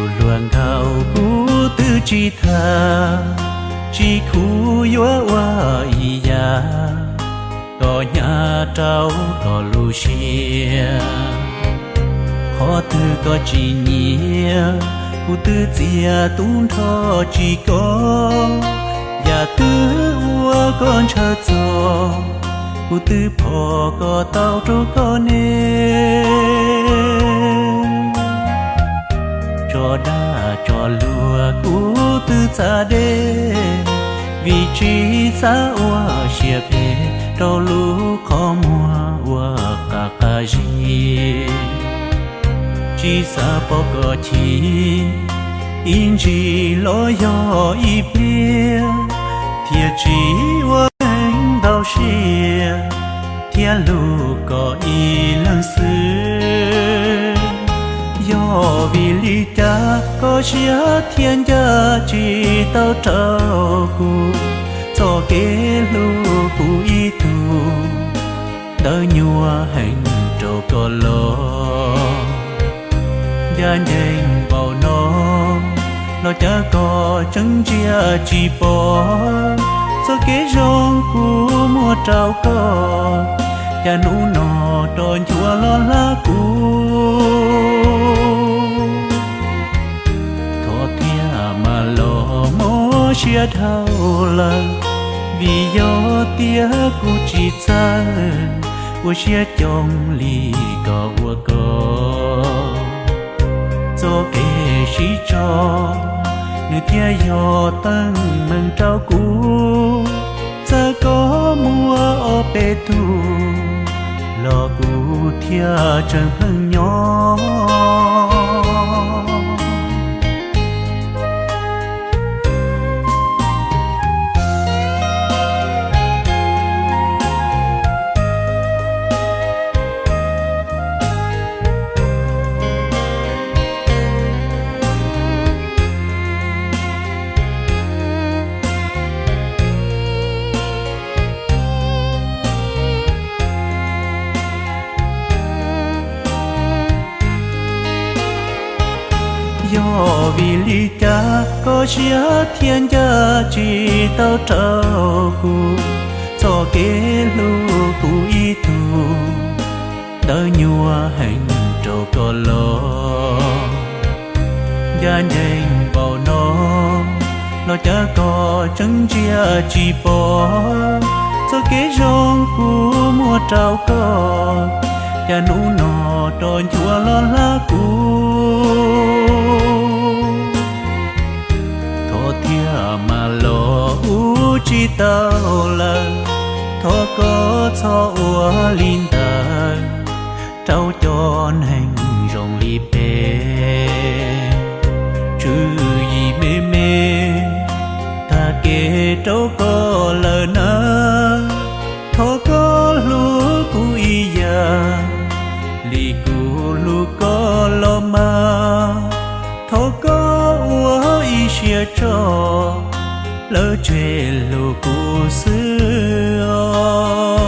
Luag nkaus kuv twb tsis tham, tsis khuv yuav ua ib yam, koj hnyav rau koj lub siab. Qhov twg koj tsis nyiam, kuv twb txiav tub nrho tsis kov. Yam twg ua koj ntshaw txog, kuv twb phom koj tau rau koj ne. Tso dag tso luag kuv twb txav deb, vim tsis xav ua siab phem rau lub qhov muag ua qab qab zib. Tsis xav pom koj chim, ib ntsis los yog ib pliag, thiaj tsis ua neeg ntau siab thiab hlub koj ib leeg xwb. Yog vim li cas koj siab thiaj ncaj tsis tau rau kuv, txoj kev hlub kuv ib tug ntawd nyuaj heev rau koj los. Ncaj ncees npaum no los cas koj tseem ntsia tsis pom, txoj kev zoo kuv muab rau koj, cas hnub no rov nchuav los hla kuv. Thov thiaj mam los mob siab dhau lawm, vim yog tias kuv tsis txawj ua siab coob li koj ua koj. Txoj kev sib tso nws thiaj yog teeb meem rau kuv. Txawm koj muaj ob peb tug los kuv thiaj tseem pheej nyob. Yog vim li cas koj siab thiaj ncaj tsis tau rau kuv, txoj kev hlub kuv ib tug ntawd nyuaj heev rau koj los. Ncaj ncees npaum no los cas koj tseem ntsia tsis pom, txoj kev zoo kuv muab rau koj, cas hnub no rov nchuav los hla kuv. Thov thiaj mam los ua tsis tau lawm, thov koj txhob ua li ntawd rau cov neeg zoo li peb. Tswv yim me me tag kev rau koj lawm na. Thov koj hlub kuv ib yam li kuv hlub koj los mas. Thov koj ua ib siab tso lawv tseg hlub kuv xwb os.